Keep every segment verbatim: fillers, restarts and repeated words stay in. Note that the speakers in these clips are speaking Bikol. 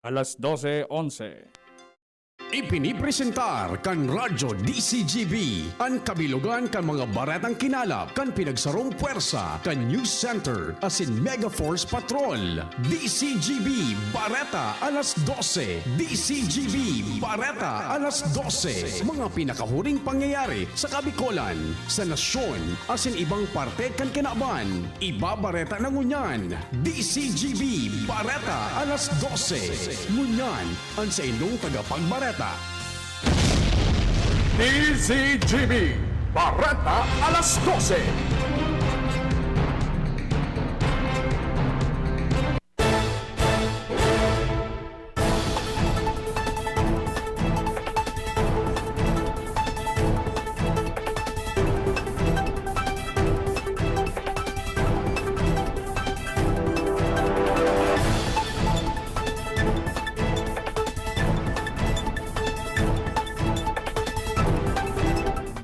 Alas dose onse. Ipinipresentar kan Radyo D C G B an kabilogan kan mga baretang kinalap kan pinagsarong pwersa kan News Center asin Mega Force Patrol. D C G B Bareta alas dose. D C G B Bareta alas dose. Mga pinakahuring pangyayari sa Kabikolan, sa nasyon, asin ibang parte kan kinaban. Ibabareta na ngunyan, D C G B Bareta alas dose. Ngunyan, an saindong tagapagbareta. D C G B Bareta alas dose.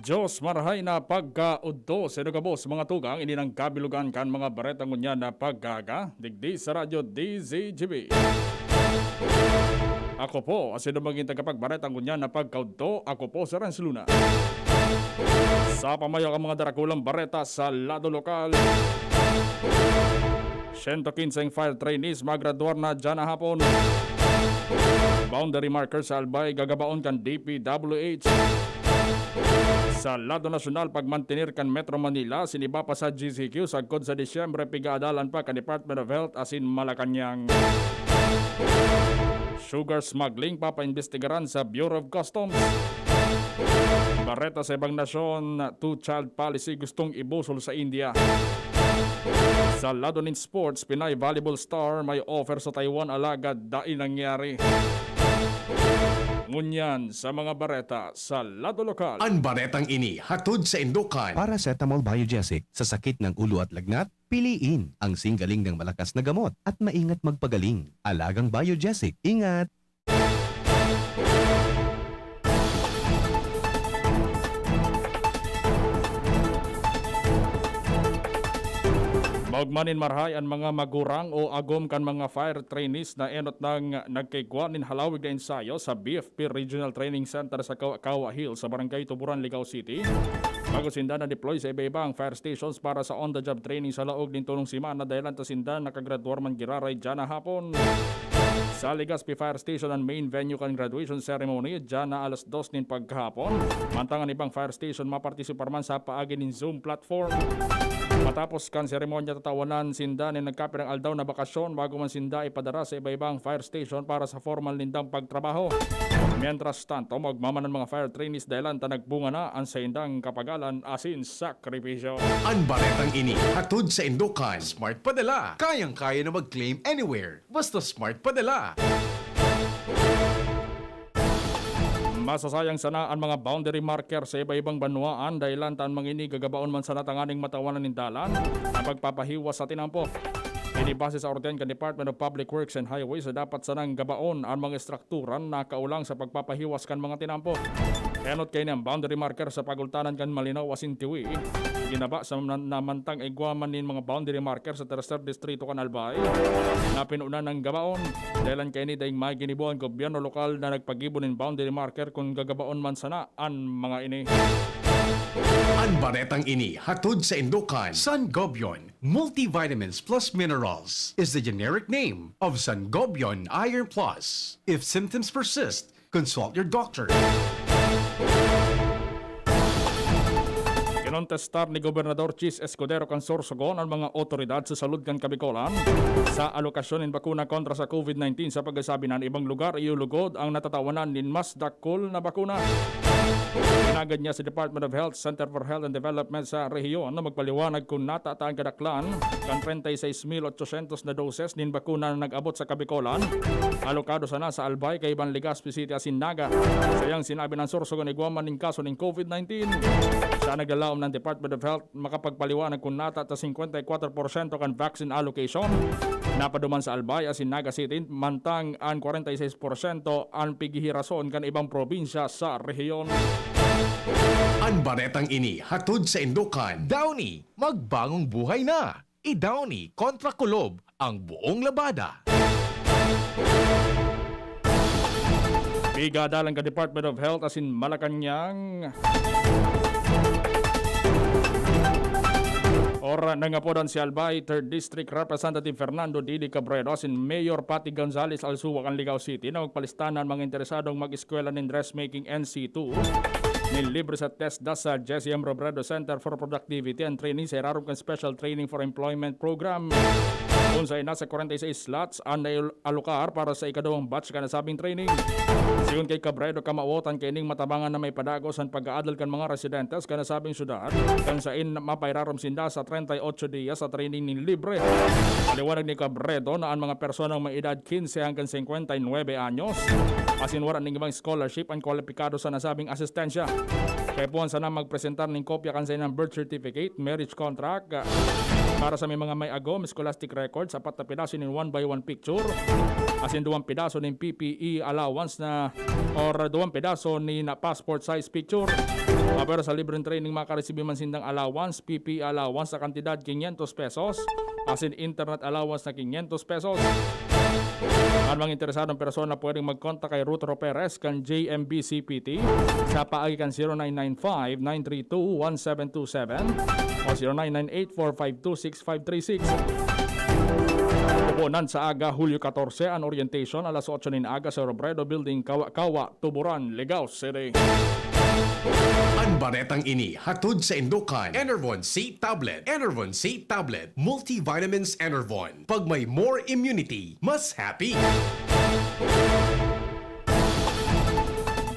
Diyos marahay na pagkaudto sa inyo gabos, mga tugang. Ini nang kabilogan kan mga bareta ngunyan na pagkaaga, digdi sa Radyo D Z G B. Ako po, asin magin tagapagbareta ngunyan na pagkaudto, ako po si Renz Luna. Sa pamayo kan mga darakulang bareta sa lado lokal, sento kinseng fire trainees magradwar na dyan na hapon. Boundary marker sa Albay gagabaon kan D P W H. Sa lado nasyonal, pagmantener kan Metro Manila, asin iba pa sa G C Q, sagkod sa Disyembre, pigaadalan pa kan Department of Health asin Malacañang. Sugar smuggling, papaimbestigaran sa Bureau of Customs. Bareta sa ibang nasyon, two-child policy gustong ibusol sa India. Sa lado nin sports, Pinay volleyball star may offer sa Taiwan, alagad dai nangyari. Ngunyan sa mga bareta sa lado lokal. An baretang ini hatod saindo kan Paracetamol Biogesic sa sakit ng ulo at lagnat, piliin ang singgaling ng malakas na gamot at maingat magpagaling. Alagang Biogesic, ingat! Maogma nin marahay an mga magurang o agom kan mga fire trainees na enot nang nagkaigwa nin halawig na ensayo sa B F P Regional Training Center sa Kawa-, Kawa Hills, sa Barangay Tuburan, Ligao City. Bago sinda na-deploy sa iba-ibang fire stations para sa on-the-job training sa laog nin tolong semana, dahelan ta sinda nakagradwar man giraray diyan na hapon. Sa Legazpi Fire Station an main venue kan graduation ceremony, diyan na alas dos nin pagkahapon. Mantang an ibang fire station mapartisipar man sa paagi nin Zoom platform. Matapos kan seremonya, tatawanan sinda nin nagkapirang aldaw na bakasyon bago man sinda ipadara sa iba-ibang fire station para sa formal nindang pagtrabaho. Mientras tanto, magmamanan mga fire trainees dahelan ta nagbunga na an saindang kapagalan asin sakripisyo. An baretang ini hatod saindo kan Smart Padala. Kayang-kaya na mag-claim anywhere, basta Smart Padala. Masasayang sana an mga boundary marker sa iba-ibang banwaan, dahelan ta an mga ini gagabaon man sana tanganing matawanan nin dalan na pagpapahiwas sa tinampo. Ini base sa orden kan Department of Public Works and Highways na dapat sanang gabaon an mga estruktura na kaulang sa pagpapahiwas kan mga tinampo. Enot kaini an boundary marker sa pagultanan kan Malinao asin Tiwi. Ginaba sa na-, na mantang igwa man nin mga boundary marker sa tercer distrito kan Albay na pinunan nang gabaon. Dahelan kaini, daing may ginibo an gobyerno lokal na nagpagibo nin boundary marker kun gagabaon man sana an mga ini. An baretang ini hatod saindo kan Sangobion Multivitamins Plus Minerals is the generic name of Sangobion Iron Plus. If symptoms persist, consult your doctor. Kinontestar ni Gobernador Chiz Escudero kan Sorsogon an mga awtoridad sa salud kan Kabikolan sa alokasyon nin bakuna kontra sa COVID nineteen, sa pagkasabi na an ibang lugar iyo lugod ang natatawanan nin mas dakul na bakuna. Hinagad niya si Department of Health Center for Health and Development sa rehiyon na magpaliwanag kun nata ta an kadaklan kan treinta y seis mil ochocientos na doses nin bakuna na nag-abot sa Kabikolan. Alokado sana sa Albay, kaiba an Legazpi City asin Naga. Sa iyang sinabi, an Sorsogon igwa man nin kaso nin COVID nineteen. Sa naglalaom na an Department of Health makapagpaliwanag kun nata ta singkwenta y kwatro porsyento kan vaccine allocation napaduman sa Albay asin Naga City, mantang an kwarenta y seis porsyento an pighihirason kan ibang probinsya sa rehiyon. An baretang ini hatod saindo kan Downy, magbangong buhay na! I-Downy kontra kulob ang buong labada. Igadalan ka Department of Health asin Malacañang. Or nangapodan si Albay, Third District Representative Fernando Didi Cabredo asin Mayor Patty Gonzales Alsua kan Ligao City na magpalista na an mga interesadong mag-eskwela nin dressmaking N C two nin libre sa TESDA sa Jesse M. Robredo Center for Productivity and Training sa irarom kan Special Training for Employment Program. Kun sa nasa kwarenta y seis slots an naialokar para sa ikaduwang batch kan nasabing training. Sigon kay Cabredo, kamawotan kaining matabangan na maipadagos an pag-aadal kan mga residentes kan nasabing syudad, kan sain mapairarom sinda sa treinta y ocho dias sa training nin libre. Paliwanag ni Cabredo na an mga personang may edad quince hanggang cincuenta y nueve anyos, asin wala ning ibang scholarship an kwalipikado sa nasabing asistensya. Kaipuhan sana magpresentar nin kopya kan saindang birth certificate, marriage contract, ah, para sa may mga may agom, scholastic records, apat na piraso nin one by one picture, asin duwang piraso nin P P E allowance na, or duwang piraso nin passport size picture. Ah, pero sa libreng training, makaresibi man sindang allowance, P P E allowance sa kantidad quinientos pesos, asin internet allowance na quinientos pesos. An mga interesadong persona pwedeng mag-contact kay Ruth Roperes kan J M B C P T sa paagi kan zero nine nine five, nine three two, one seven two seven o zero nine nine eight, four five two, six five three six. Pupunan sa aga, Hulyo katorse, an orientation, alas otso nin aga sa Robredo Building, Kawa-Kawa, Tuburan, Ligao City. An baretang ini hatod saindo kan Enervon C Tablet. Enervon C Tablet, multivitamins Enervon. Pag may more immunity, mas happy.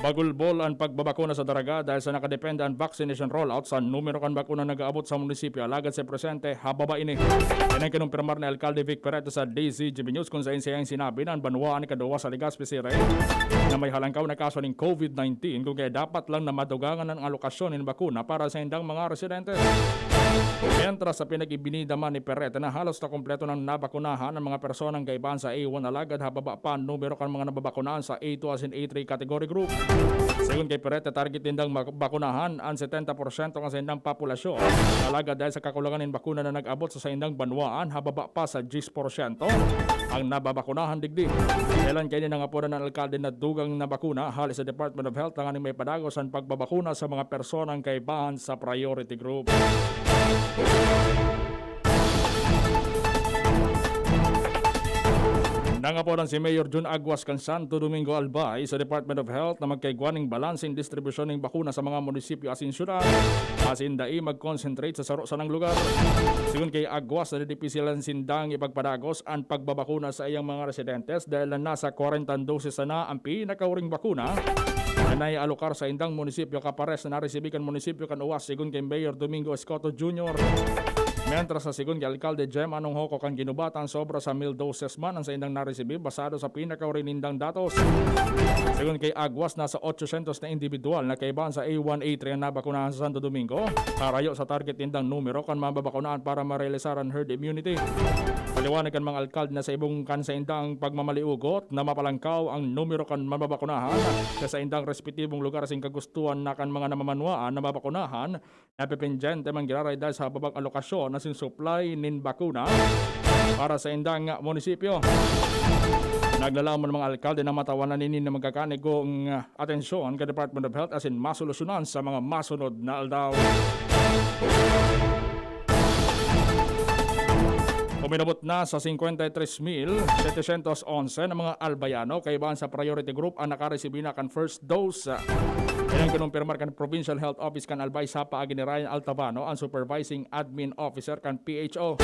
Bagulbol an pagbabakuna sa Daraga dahil sa nakadepende an vaccination rollout sa numero kan bakuna na nag-aabot sa munisipyo, alagad sa presente, hababa ini. Yan ang kinumpirmar ni Alkalde Vic Perete sa D Z G B News, kung saen siyang sinabi na an banwaan ikaduwa sa Legazpi City na may halangkaw na kaso nin COVID nineteen, kung kaya dapat lang na madugangan an alokasyon nin bakuna para sa indang mga residente. Mientras, sa pinag-ibinida man ni Perete na halos na kompleto nang nabakunahan ang mga personang kaibahan sa A one, alagad hababa pa an numero kan mga nababakunahan sa A two asin A three category group. Segun kay Perete, target nindang mak-, bakunahan an setenta porsyento kan saindang populasyon. Alagad dahil sa kakulangan nin bakuna na nag-abot sa saindang banwaan, hababa pa sa diyes porsyento ang nababakunahan digdi. Dahelan kaini, nangapodan an alkalde na dugang na bakuna hale sa Department of Health tanganing maipadagos an pagbabakuna sa mga personang kaibahan sa priority group. Nangapodan si Mayor Jun Aguas kan Santo Domingo Albay sa Department of Health na magkaigwa nin balanseng distribusyon nin bakuna sa mga munisipyo asin syudad, asin dai mag-concentrate sa saro sanang lugar. Sigon kay Aguas, nadidipisilan sindang ipagpadagos an pagbabakuna sa iyang mga residentes dahil na nasa kwarenta doses sana an pinakahuring bakuna na naialokar sa indang munisipyo, kapares na naresibi kan munisipyo kan Oas, sigon kay Mayor Domingo Escoto Junior. Mientras sa sigon kay Alkalde Jem Anong Hoco kan Guinobatan, sobra sa mil doses man an saindang naresibi, basado sa pinakahuring nindang datos. Sigon kay Aguas, nasa ochocientos na indibidwal na kaibahan sa A one, A three an nabakunahan sa Santo Domingo, harayo sa target nindang numero kan mababakunahan para marealisar an herd immunity. Paliwanag kan mga alkalde na sa ibong kan saindang pagmamaliugot na mapalangkaw ang numero kan mababakunahan sa saindang respetibong lugar asin kagustuhan na kan mga namamanwaan na mabakunahan, napependyente man giraray dahil sa hababang alokasyon asin supply nin bakuna para sa indang munisipyo. Naglalaom an mga alkalde na matawanan ini na magkakanigong atensyon kan Department of Health asin masolusyonan sa mga masunod na aldaw. Uminabot na sa singkwenta y tres mil setecientos onse na mga Albayano kaibahan sa priority group an nakaresibi na kan first dose. Yan ang kinumpirmar kan Provincial Health Office kan Albay sa paagi ni Ryan Altabano, ang Supervising Admin Officer kan P H O.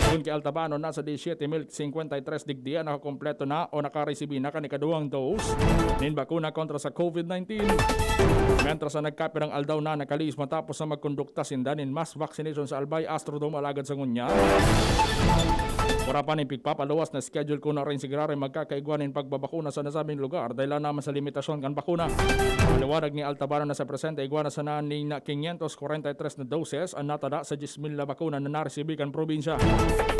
Kun kay Altabano, nasa disisyete mil singkwenta y tres digdi an nakakompleto na o nakaresibi na kan ikaduwang dose nin bakuna kontra sa COVID nineteen. Mientras na nagkapirang aldaw na nakalihis matapos na magkondukta sinda nin mass vaccination sa Albay Astrodome, alagad sa ngunyan, wara pa nin pigpapaluwas na schedule kun nuarin sigurado magkakaigwa nin pagbabakuna sa nasabing lugar dahil lang naman sa limitasyon kan bakuna. Paliwanag ni Altabano na sa presente, igwa na sana nin quinientos kwarenta y tres na doses an natada sa diyes mil na bakuna na naresibi kan probinsya.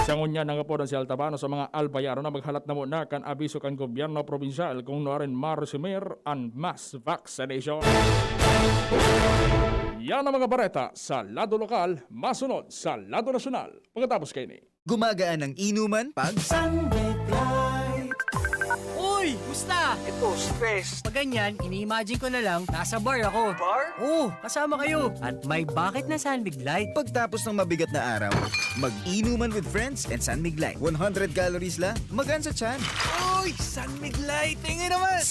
Sa ngunyan, nangapodan si Altabano sa mga Albayano na maghalat na muna kan abiso kan gobyerno probinsyal kung nuarin maresumir an mass vaccination. Yan ang mga bareta sa lado lokal, masunod sa lado nasyonal. Pagkatapos kaini. Gumagaan ang inuman pag Sunbet Light. Uy! Basta! Ito, stress. Pag ganyan, ini-imagine ko na lang, nasa bar ako. Bar? Oo, kasama kayo. At may bakit na San Mig Light. Pagtapos ng mabigat na araw, mag-inuman with friends and San Mig Light. One hundred calories lang, magaan sa tiyan. Uy! San Mig Light! Tingin naman!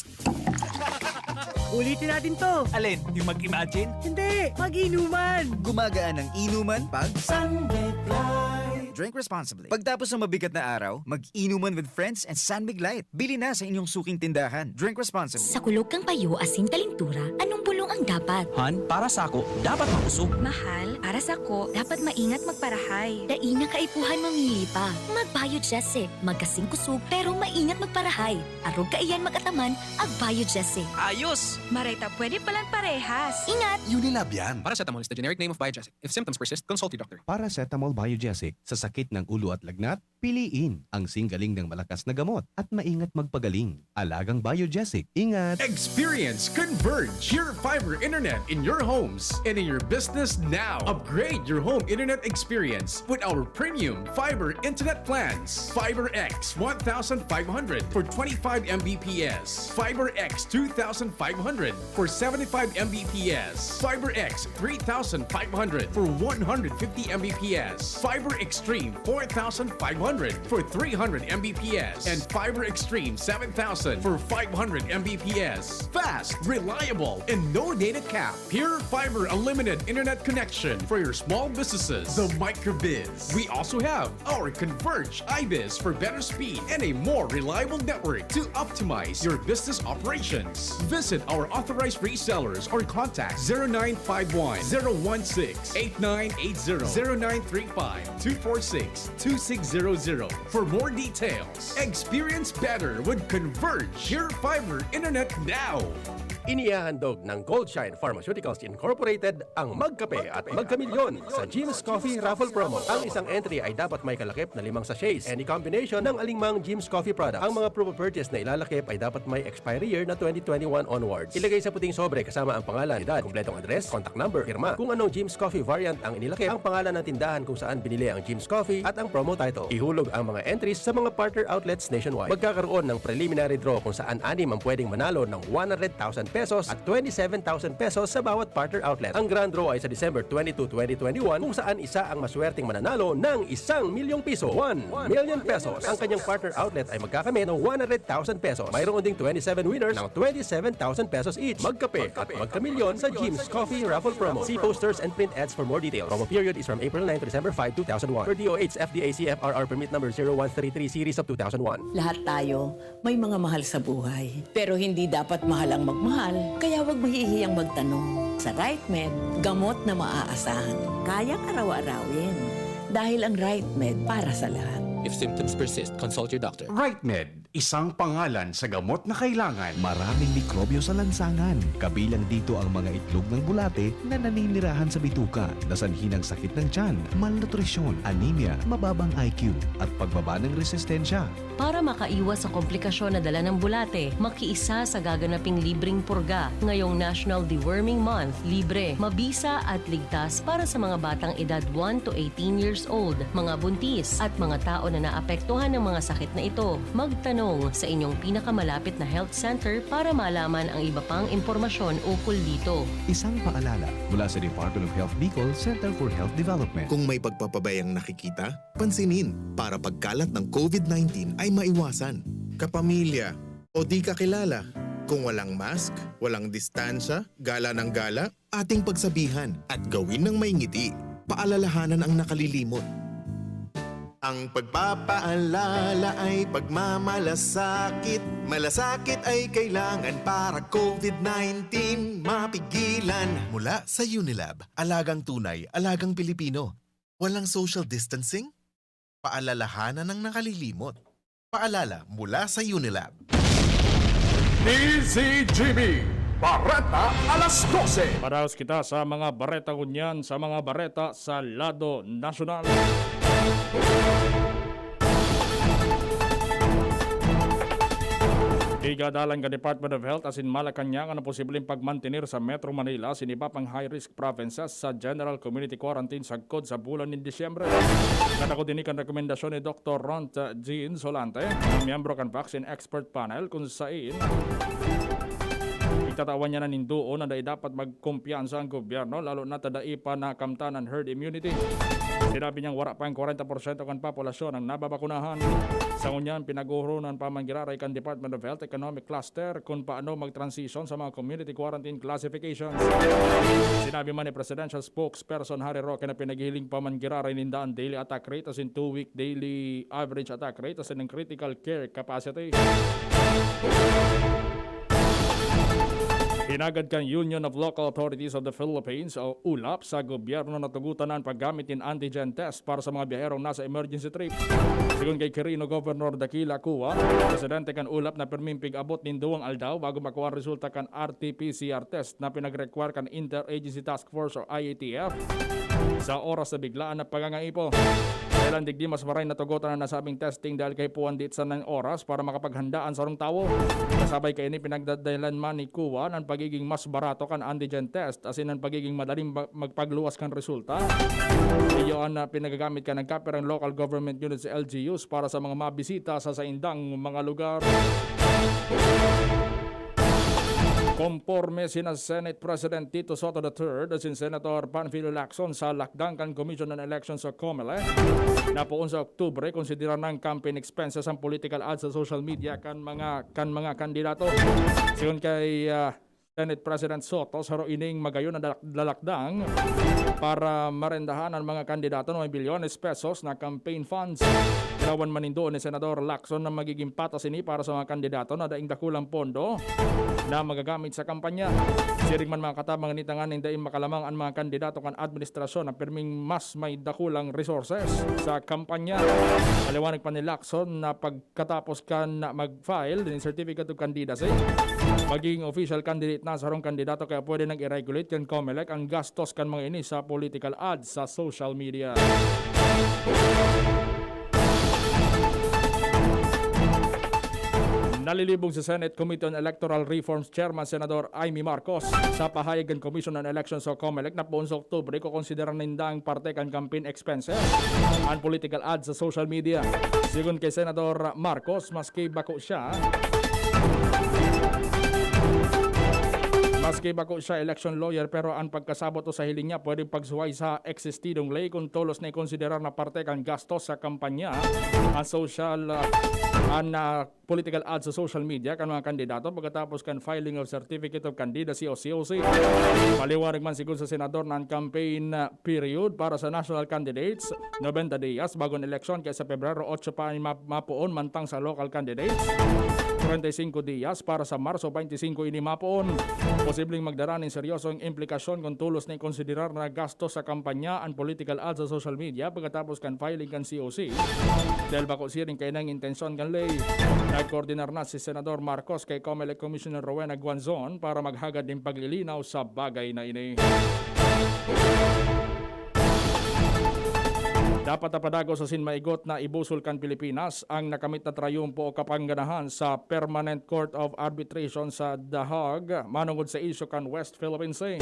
Ulitin natin to. Alin? Yung mag-imagine? Hindi, mag-inuman. Gumagaan ang inuman pag San Mig Light. Drink responsibly. Pagtapos ng mabigat na araw, mag-inuman with friends and San Mig Light. Bili na sa inyong suking tindahan. Drink responsibly. Sa kulog kan payo asin kalintura, anong bulong ang dapat? Han, para sako, dapat makusog. Mahal, para sako, dapat maingat magparahay. Dai na kaipuhan mamili pa. Mag-Biogesic. Magkasing kusog, pero maingat magparahay. Arog kaiyan mag-ataman, ag-Biogesic. Ayos! Maray ta pwede palan parehas. Ingat! Unilab yan. Paracetamol is the generic name of Biogesic. If symptoms persist, consult your doctor. Paracetamol Biogesic. Sa sakit ng ulo at lagnat, piliin ang singgaling ng malakas na gamot at maingat magpagaling. Alagang Biogesic. Ingat! Experience Converge Pure Fiber Internet in your homes and in your business now. Upgrade your home internet experience with our premium fiber internet plans. Fiber X one thousand five hundred for twenty-five M B P S. Fiber X two thousand five hundred for seventy-five M B P S. Fiber X three thousand five hundred for one hundred fifty M B P S. Fiber Extreme four thousand five hundred for three hundred M B P S. And Fiber Extreme seven thousand for five hundred M B P S. Fast, reliable, and no data cap. Pure Fiber Unlimited Internet Connection for your small businesses. The Microbiz. We also have our Converge iBiz for better speed and a more reliable network to optimize your business operations. Visit our authorized resellers or contact zero nine five one, zero one six, eight nine eight zero, zero nine three five, two four six, two six zero zero for more details. Experience better with Converge Pure Fiber Internet now. Inihahandog ng Goldshine Pharmaceuticals Incorporated ang Magkape at Magkamilyon sa Jim's Coffee Raffle Promo. Ang isang entry ay dapat may kalakip na limang sachets. Any combination ng alingmang Jim's Coffee product. Ang mga proof of purchase na ilalakip ay dapat may expiry year na twenty twenty-one onwards. Ilagay sa puting sobre kasama ang pangalan, edad, kompletong address, contact number, pirma. Kung anong Jim's Coffee variant ang inilakip, ang pangalan ng tindahan kung saan binili ang Jim's Coffee at ang promo title. Ihulog ang mga entries sa mga partner outlets nationwide. Magkakaroon ng preliminary draw kung saan anim ang pwedeng manalo ng one hundred thousand pesos at twenty-seven thousand pesos sa bawat partner outlet. Ang grand draw ay sa December twenty-two, twenty twenty-one, kung saan isa ang maswerteng mananalo ng isang milyong piso, one million pesos. Ang kanyang partner outlet ay magkakamit ng one hundred thousand pesos. Mayroon ding twenty-seven winners ng twenty-seven thousand pesos each. Magkape at magkamilyon sa Jim's Coffee Raffle Promo. See posters and print ads for more details. Promo period is from April nine to December five, two thousand one. Per D O H F D A C F R R permit number zero one three three series of two thousand one. Lahat tayo may mga mahal sa buhay. Pero hindi dapat mahal ang magmahal, kaya huwag mahihiyang magtanong. Sa RightMed, gamot na maaasahan. Kayang araw-arawin. Dahil ang RightMed para sa lahat. If symptoms persist, consult your doctor. RightMed, isang pangalan sa gamot na kailangan. Maraming mikrobyo sa lansangan. Kabilang dito ang mga itlog ng bulate na naninirahan sa bituka, na sanhi ng sakit ng tiyan, malnutrisyon, anemia, mababang I Q, at pagbaba ng resistensya. Para makaiwas sa komplikasyon na dala ng bulate, makiisa sa gaganaping libreng purga ngayong National Deworming Month. Libre, mabisa at ligtas para sa mga batang edad one to eighteen years old, mga buntis, at mga tao na naapektuhan ng mga sakit na ito. Magtanong sa inyong pinakamalapit na health center para malaman ang iba pang impormasyon ukol dito. Isang paalala mula sa Department of Health Bicol, Center for Health Development. Kung may pagpapabayang nakikita, pansinin para pagkalat ng COVID nineteen ay maiwasan. Kapamilya o di kakilala, kung walang mask, walang distansya, gala ng gala, ating pagsabihan at gawin ng may ngiti. Paalalahanan ang nakalilimot. Ang pagpapaalala ay pagmamalasakit. Malasakit ay kailangan para COVID nineteen mapigilan. Mula sa Unilab, alagang tunay, alagang Pilipino. Walang social distancing? Paalalahanan ang nakalilimot. Paalala mula sa Unilab. D Z G B, Bareta alas dose. Paraos kita sa mga bareta ngunyan, sa mga bareta sa lado nasyonal. Igadalan kan Department of Health asin Malacañang an posibleng pagmantener sa Metro Manila asin iba pang high-risk provinces sa general community quarantine sagkod sa bulan nin Disyembre. Natakod ini kan rekomendasyon ni Doktor Ront Jean Solante, na miyembro kan Vaccine Expert Panel, kun sain itatawan niya na nin duon na dai dapat magkumpiyansa ang gobyerno, lalo na ta dai pa nakamtan an herd immunity. Sinabi niyang wara pa ang kwarenta porsyento kan populasyon ang nababakunahan. Sa ngunyan, pinag-uoronan pa man giraray kan Department of Health Economic Cluster kun paano mag-transition sa mga community quarantine classifications. Sinabi man ni Presidential Spokesperson Harry Roque na pinaghihiling pa man giraray ninda an daily attack rate asin two-week daily average attack rate asin ang critical care capacity. Hinagad kan Union of Local Authorities of the Philippines o ulap sa gobyerno na tugutan na an paggamit nin antigen test para sa mga biyaherong nasa emergency trip. Sigon kay Quirino Governor Daquila Cua, presidente kan ulap, na pirming pig-abot nin duwang aldaw bago makua an resulta kan R T P C R test na pinag-require kan Interagency Task Force o I A T F sa oras sa biglaan na pagangaipo. Dahilan digdi, mas maray na tugotan an nasabing testing dahil kaipuhan dit sanang oras para makapaghanda an sarong tawo. Kasabay kaini, pinagdadahilan man ni Cua an pagiging mas barato kan antigen test asin an pagiging madaling ba-, magpagluwas kan resulta. Iyo an, ah, pinagagamit kan nagkapirang local government units, L G Us, para sa mga mabisita sa saindang mga lugar. Komporme sina Senate President Tito Sotto the third asin Senator Panfilo Lacson sa lakdang kan Commission on Elections o COMELEC, na poon sa Oktubre, konsidera nang campaign expenses ang political ads sa social media kan mga, kan mga kandidato. Sigon kay, ah, Senate President Sotto, saro ining magayon na dalak-, lalakdang para marendahan ang mga kandidato na may bilyones pesos na campaign funds. Tinawan man nin duon ni Senador Lacson na magiging patas ini para sa mga kandidato na daing dakulang pondo na magagamit sa kampanya. Siring man, mga katabang, ini tanganing dai makalamang an mga kandidato kan administrasyon na pirming mas may dakulang resources sa kampanya. Paliwanag pa ni Lacson na pagkatapos kan mag-file nin Certificate of Candidacy, magiging official candidate na sarong kandidato, kaya pwede nang i-regulate kan COMELEC ang gastos kan mga ini sa political ads sa social media. Nalilibog si Senate Committee on Electoral Reforms Chairman Senador Imee Marcos sa pahayag kan Commission on Elections o COMELEC na poon sa Oktubre kokonsidera nindang parte kan campaign expenses an political ads sa social media. Sigon kay Senador Marcos, maski bako siya, maski bako siya election lawyer, pero an pagkasabot o sa hiling niya pwedeng pagsuhay sa existidong ley kun tolos na ikonsiderar na parte kan gastos sa kampanya an social, ah, an, ah, political ads sa social media kan mga kandidato pagkatapos kan filing of Certificate of Candidacy o C O C. Paliwanag man, sigon sa senador, na an campaign, ah, period para sa national candidates, nobenta dias bago an eleksyon, kaya sa Pebrero otso pa ini ma-, mapoon, mantang sa local candidates, treinta y cinco dias para sa Marso twenty-five ini mapoon. Posibleng magdara nin seryosong implikasyon kun tolos na ikonsiderar na gasto sa kampanya an political ads sa social media pagkatapos kan filing kan C O C, dahil bako siring kaini an intensyon kan ley. Nagkoordinar na si Senador Marcos kay COMELEC Commissioner Rowena Guanzon para maghagad nin paglilinaw sa bagay na ini. Dapat na padagos asin maigot na ibusol kan Pilipinas ang nakamit na trayumpo o kapangganahan sa Permanent Court of Arbitration sa The Hague manongod sa isyu kan West Philippine Sea.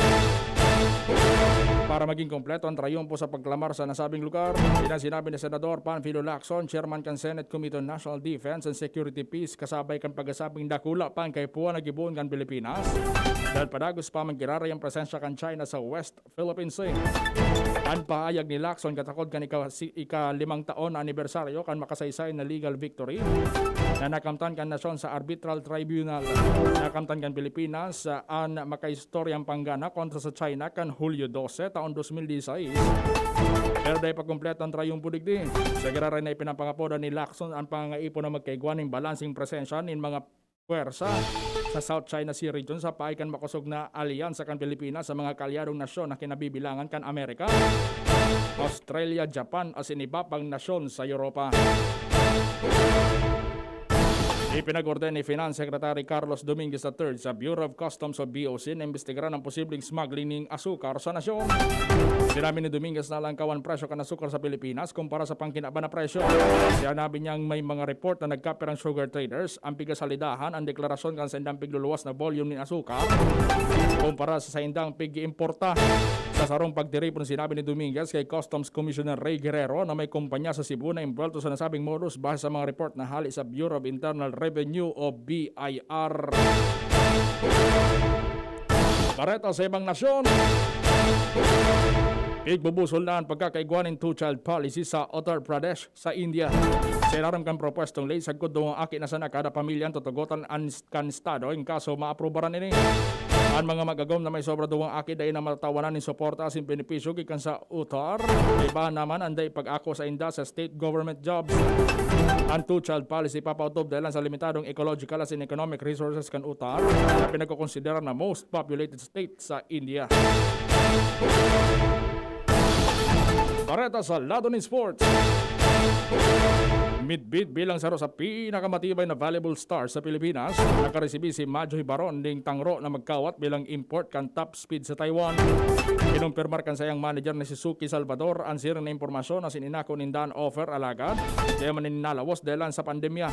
Para maging kompleto an trayumpo sa pagklamar sa nasabing lugar, yan ang sinabi ni Senador Panfilo Lacson, chairman kan Senate Committee on National Defense and Security Peace, kasabay kan pagsabing dakula pa an kaipuhan na gibohon kan Pilipinas dahil padagos pa man giraray an presensya kan China sa West Philippine Sea. An pahayag ni Lacson katakod kan ika-, si-, ika-limang taon na anibersaryo kan makasaysay na legal victory na nakamtan kan nasyon sa Arbitral Tribunal. Nakamtan kan Pilipinas, ah, an makaistoryang panggana kontra sa China kan Hulyo dose, taon dos mil diseis. Pero dai pa kumpleto an trayumpo digdi. Sa giraray na ipinapangapodan ni Lacson an pangangaipon na magkaigwa nin balanseng presensya nin mga pwersa sa South China Sea region sa paagi kan makosog na alyansa kan Pilipinas sa mga kaalyadong nasyon na kinabibilangan kan Amerika, Australia, Japan, asin iba pang nasyon sa Europa. Ipinag-ordain ni Finance Secretary Carlos Dominguez the third sa Bureau of Customs o B O C na imbestigaran ang posibleng smuggling ning asukar sa nasyon. Sinabi ni Dominguez na langkaw an presyo kan asukar sa Pilipinas kumpara sa pangkinaban na presyo. Sinabi niyang may mga report na nagkapirang sugar traders ang pigasalidahan ang deklarasyon kan saindang pigluluwas na volume nin asukar kumpara sa saindang pig-iimporta. Sa sarong pagtiripon, sinabi ni Dominguez kay Customs Commissioner Ray Guerrero na may kumpanya sa Cebu na imbwelto sa nasabing modus base sa mga report na hali sa Bureau of Internal Revenue o B I R. Bareta sa ibang nasyon. Pigbubusol na an pagkakaigwa nin two-child policy sa Uttar Pradesh sa India. Sa ilarom kan propwestong ley, sagkod duwang aki na sana kada pamilya an tutugotan an, kan Estado in kaso maaprubaran ini. An mga magagom na may sobra duwang aki dai na matatawanan nin suporta asin benepisyo gikan sa Uttar. Iba naman an dai pag-ako sainda sa state government jobs. An two-child policy papautob dahilan sa limitadong ecological asin economic resources kan Uttar, na pinagkokonsidera na most populated state sa India. Bareta sa lado nin sports. Midbid bilang saro sa pinakamatibay na volleyball star sa Pilipinas, nakaresibi si Majoy Baron ning tangro na magkawat bilang import kan top speed sa Taiwan. Kinumpirmar kan sayang manager na si Suki Salvador an siring na impormasyon asin inako ninda an offer, alagad dai man ini nalawos dahilan sa pandemya.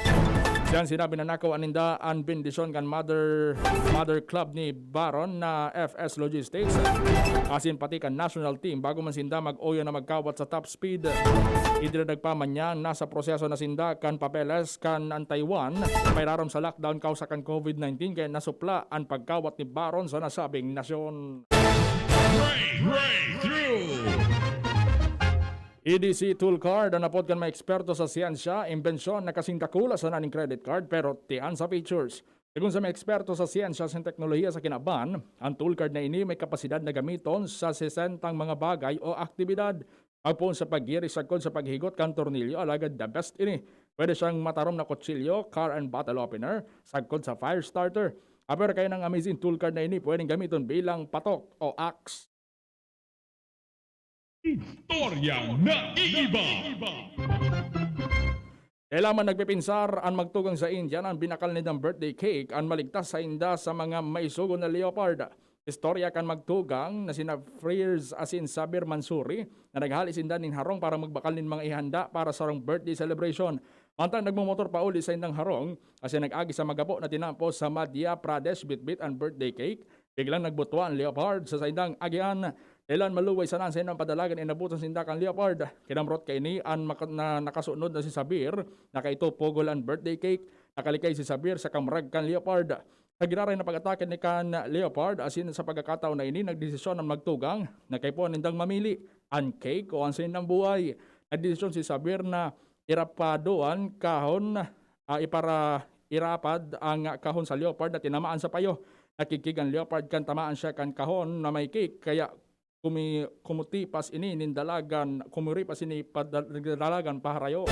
Diyan sinabi na nakuha ninda an bendisyon kan mother, mother club ni Baron na F S Logistics, asin pati kan national team bago man sinda mag-oyo na magkawat sa top speed. Idinagdag pa man niya, nasa proseso na sinda kan papeles kan an Taiwan, pairarom sa lockdown kausa kan COVID nineteen, kaya nasupla an pagkawat ni Baron sa nasabing nasyon. Breakthrough! E D C Tool Card an apod kan mga eksperto sa siyensya, imbensyon na kasing dakula sana ning credit card pero tiyan sa features. Segun sa mga eksperto sa siyensya sa teknolohiya sa kinaban, ang tool card na ini may kapasidad na gamiton sa sesentang mga bagay o aktibidad. Magpoon sa paggiris sagkod sa paghigot kan tornilyo, alagad the best ini. Pwede siyang matarom na kutsilyo, car and bottle opener, sagkod sa fire starter. Apwera kayo ng amazing tool card na ini, pwedeng gamiton bilang patok o axe. Istoryang naiiba. Dai lamang nagpipinsar an magtugang sa India na an binakal nindang birthday cake an maligtas sainda sa mga maisugon na leopard. Istorya kan magtugang na sina Firs asin Sabir Mansouri na naghale sinda nin harong para magbakal nin mga ihanda para sarong birthday celebration. Mantang nagmomotor pauli saindang harong, asin nag-agi sa magapo na tinampo sa Madhya Pradesh bitbit an birthday cake, biglang nagbutwa an leopard sa saindang agian. Dahilan maluway sana an saindang padalagan, inabutan sinda kan leopard. Kinamrot kaini an maka-, na nakasunod na si Sabir, na kaito pugol an birthday cake. Nakalikay si Sabir sa kamurag kan leopard. Sa giraray na pag-atake ni kan leopard, asin sa pagkakataon na ini, nagdesisyon an magtugang na kaipuhan nindang mamili, an cake o an saindang buhay. Nagdesisyon si Sabir na irapadoan kahon, ah, ipara-, irapad ang kahon sa leopard na tinamaan sa payo. Nakigkig an leopard kan tamaan siya kan kahon na may cake, kaya kumi-, kumutipas ini nin dalagan, kumuripas ini pa dal-, dalagan paharayo.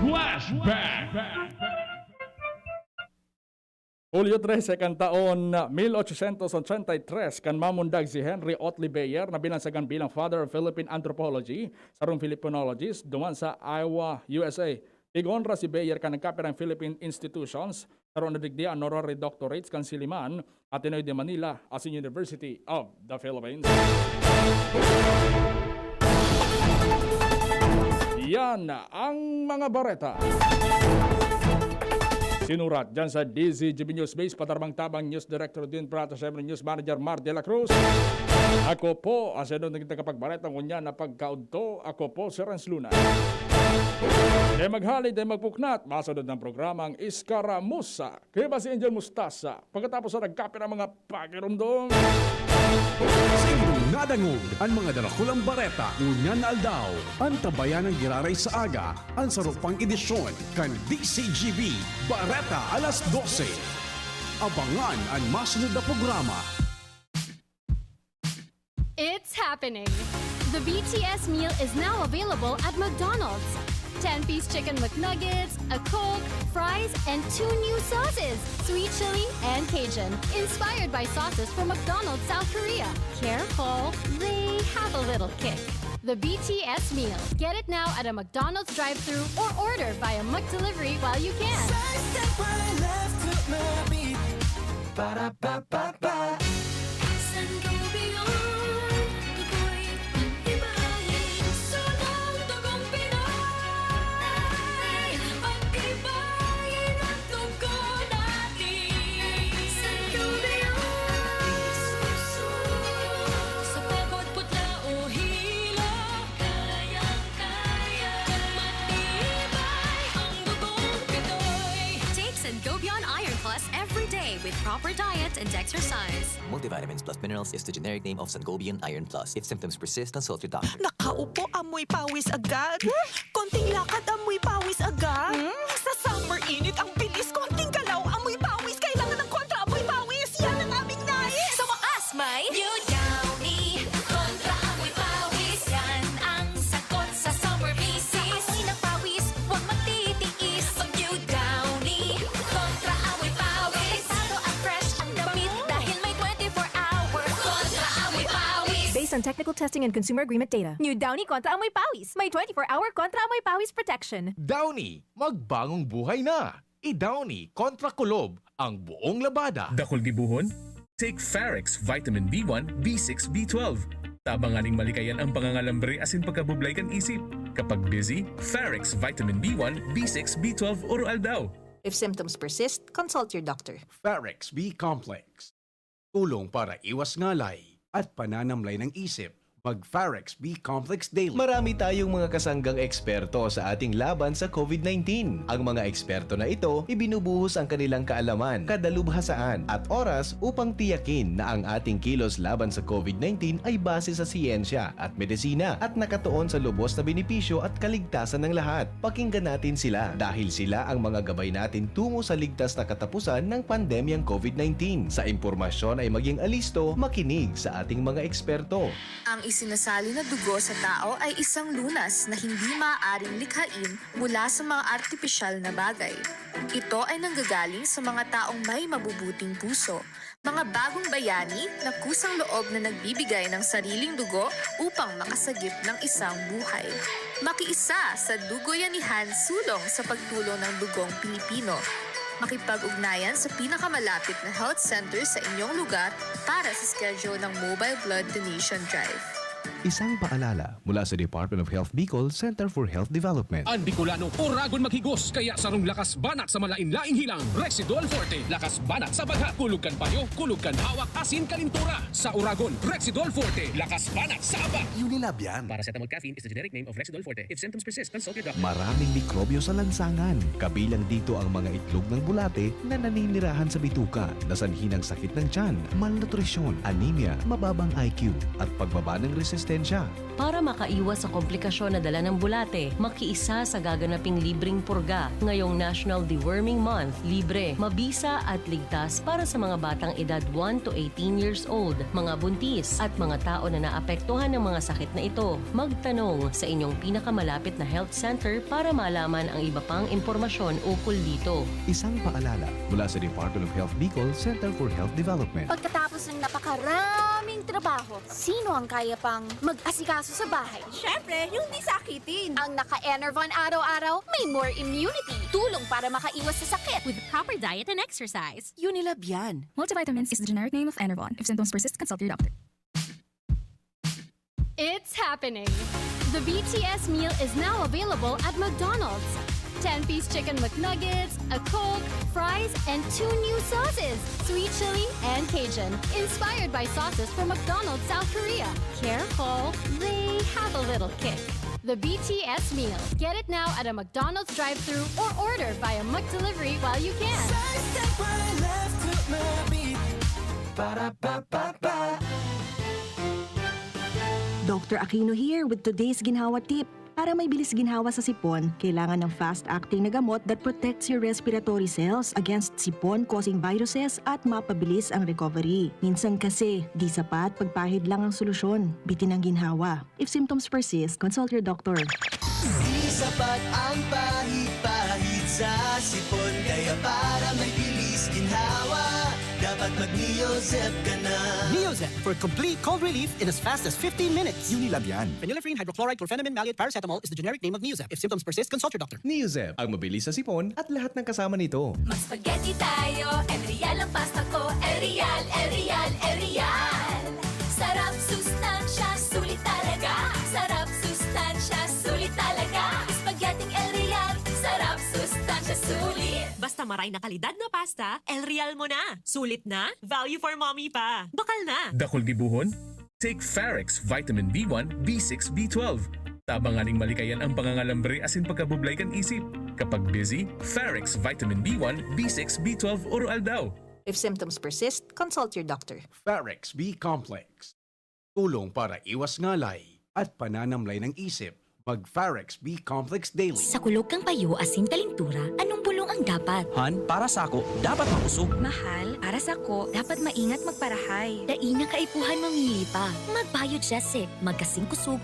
Flashback! Hulyo trese kan taon mil ochocientos ochenta y tres, kan mamundag si Henry Otley Beyer na binansagan bilang Father of Philippine Anthropology, sarong Filipologist, duman sa Iowa, U S A. Tig-onra si Beyer kan nagkapirang Philippine institutions, saro na digdi an honorary doctorates kan Siliman, Ateneo de Manila, asin University of the Philippines. Yan ang mga bareta. Sinurat dyan sa D Z G B News Base, Patarmang Tabang News Director Dean Prata, siyempre News Manager Mar de la Cruz. Ako po, ang sinunod na tagapagbareta ngunyan na pagkaudto, ako po si Renz Luna. Dai maghali, dai magpuknat, masunod ng programang Iskaramusa. Kaya ba si Angel Mustasa? Pagkatapos na nagkape ng mga pakirumdom. Sa inyong nadangog an mga darakulang bareta ngunyan na aldaw. Antabayan ang giraray sa aga, an saro pang edisyon kan D C G B Bareta alas dose. Abangan an masunod na programa. It's happening! The B T S meal is now available at McDonald's. Ten-piece chicken McNuggets, a Coke, fries, and two new sauces, sweet chili and Cajun, inspired by sauces from McDonald's South Korea. Careful, they have a little kick. The B T S meal. Get it now at a McDonald's drive-thru or order via McDelivery while you can. Sa Standby Left Hook Mabit. Para-pa-pa-pa. Sangobion, tukoy, ibahin, sunong dugong Pinoy. Pagtibayin ang dugo natin. Sangobion, sa pagod, putla o hilo. Kayang-kaya. Kung matibay ang dugong Pinoy. Take Sangobion Iron Plus every day with proper diet and exercise. Multivitamins plus minerals is the generic name of Sangobion Iron Plus. If symptoms persist, consult your doctor. Nakaupo, amoy pawis agad. Konting lakad, amoy pawis agad. Hmm? Sa summer init, ang bilis. Konting galaw, amoy pawis. Kailangan ng kontra amoy pawis. Yan ang aming nais. Sa wakas, may New Downy. Kontra amoy pawis. Yan ang sagot sa summer visis. Amoy ng pawis, huwag magtitiis. Pag New Downy. Kontra amoy pawis. Delikado at fresh ang damit dahil may twenty-four hour kontra amoy pawis. Based on technical testing and consumer agreement data, New Downy Kontra Amoy Pawis. May twenty-four hour Kontra Amoy Pawis protection. Downy, magbangong buhay na! I-Downy kontra kulob ang buong labada. Dakul gibohon? Take Farex Vitamin B one, B six, B twelve. Tabanganing malikayan ang pangangalambre asin pagkabublay kan isip. Kapag busy, Farex Vitamin B one, B six, B twelve Oro Aldaw. If symptoms persist, consult your doctor. Farex B Complex. Tulong para iwas ngalay at pananamlay ng isip. Mag Farex B Complex Daily. Marami tayong mga kasanggang eksperto sa ating laban sa COVID nineteen. Ang mga eksperto na ito, ibinubuhos ang kanilang kaalaman, kadalubhasaan, at oras upang tiyakin na ang ating kilos laban sa COVID nineteen ay base sa siyensya at medisina at nakatuon sa lubos na benepisyo at kaligtasan ng lahat. Pakinggan natin sila dahil sila ang mga gabay natin tungo sa ligtas na katapusan ng pandemyang COVID nineteen. Sa impormasyon ay maging alisto, makinig sa ating mga eksperto. Ang isinasali na dugo sa tao ay isang lunas na hindi maaaring likhain mula sa mga artipisyal na bagay. Ito ay nanggagaling sa mga taong may mabubuting puso, mga bagong bayani na kusang loob na nagbibigay ng sariling dugo upang makasagip ng isang buhay. Makiisa sa Dugoyanihan Sulong sa Pagtulong ng Dugong Pilipino. Makipag-ugnayan sa pinakamalapit na health center sa inyong lugar para sa schedule ng Mobile Blood Donation Drive. Isang paalala mula sa Department of Health Bicol, Center for Health Development. An Bicolano, oragon maghigos, kaya sarong lakas banat sa malain-laing hilang, Rexidol Forte. Lakas banat sa bagha, kulog kan payo, kulog kan hawak, asin kalintura. Sa oragon, Rexidol Forte. Lakas banat sa aba. Unilab yan. Paracetamol caffeine is the generic name of Rexidol Forte. If symptoms persist, consult your doctor. Maraming mikrobyo sa lansangan. Kabilang dito ang mga itlog ng bulate na naninirahan sa bituka, na sanhi ng sakit ng tiyan, malnutrisyon, anemia, mababang I Q, at pagbaba ng resistensya. Para makaiwas sa komplikasyon na dala ng bulate, makiisa sa gaganaping libreng purga ngayong National Deworming Month. Libre, mabisa at ligtas para sa mga batang edad one to eighteen years old, mga buntis, at mga tao na naapektuhan ng mga sakit na ito. Magtanong sa inyong pinakamalapit na health center para malaman ang iba pang impormasyon ukol dito. Isang paalala mula sa Department of Health Bicol, Center for Health Development. Pagkatapos ng napakaraming trabaho, sino ang kaya pang mag-asikaso sa bahay? Siyempre, yung di sakitin. Ang naka-Enervon araw-araw, may more immunity. Tulong para makaiwas sa sakit. With proper diet and exercise. Unilab yan. Multivitamins is the generic name of Enervon. If symptoms persist, consult your doctor. It's happening! The B T S meal is now available at McDonald's. Ten-piece chicken McNuggets, a Coke, fries, and two new sauces, sweet chili and Cajun, inspired by sauces from McDonald's South Korea. Careful, they have a little kick. The B T S meal. Get it now at a McDonald's drive-thru or order via McDelivery while you can. Sa Standby Left Hook Mabit. Para-pa-pa-pa. Doctor Aquino here with today's Ginhawa Tip. Para may bilis ginhawa sa sipon, kailangan ng fast-acting na gamot that protects your respiratory cells against sipon-causing viruses at mapabilis ang recovery. Minsan kasi, di sapat pagpahid lang ang solusyon. Bitin ang ginhawa. If symptoms persist, consult your doctor. Di sapat ang pahid-pahid sa sipon, kaya para may bilis ginhawa, dapat At mag-Neozep ka na. Neozep for complete cold relief in as fast as fifteen minutes. Unilab yan. Phenylephrine hydrochloride chlorphenamine maleate paracetamol is the generic name of Neozep. If symptoms persist, consult your doctor. Neozep, ang mabilis sa sipon at lahat ng kasama nito. Mag-spaghetti tayo, El Real ang pasta ko. El Real, El Real, El Real. Sarap, sustansya, sulit talaga. Sarap, sustansya, sulit talaga. Spaghetti El Real, sarap, sustansya, sulit. Basta maray na kalidad na pasta, El Real mo na. Sulit na, value for mommy pa. Bakal na. Dakul gibuhon? Take Farex Vitamin B one, B six, B twelve. Tabangan ning malikayan ang pangangalambre asin pagkabublay kan isip. Kapag busy, Farex Vitamin B one, B six, B twelve oro aldaw. If symptoms persist, consult your doctor. Farex B Complex. Tulong para iwas ngalay at pananamlay ng isip. Mag Farex B Complex Daily. Sa kulog kan payo asin kalintura, anong bulong ang dapat? Han, para sako, dapat makusog. Mahal, para sako, dapat maingat magparahay. Dai na kaipuhan mamili pa. Mag-Biogesic, magkasing kusog,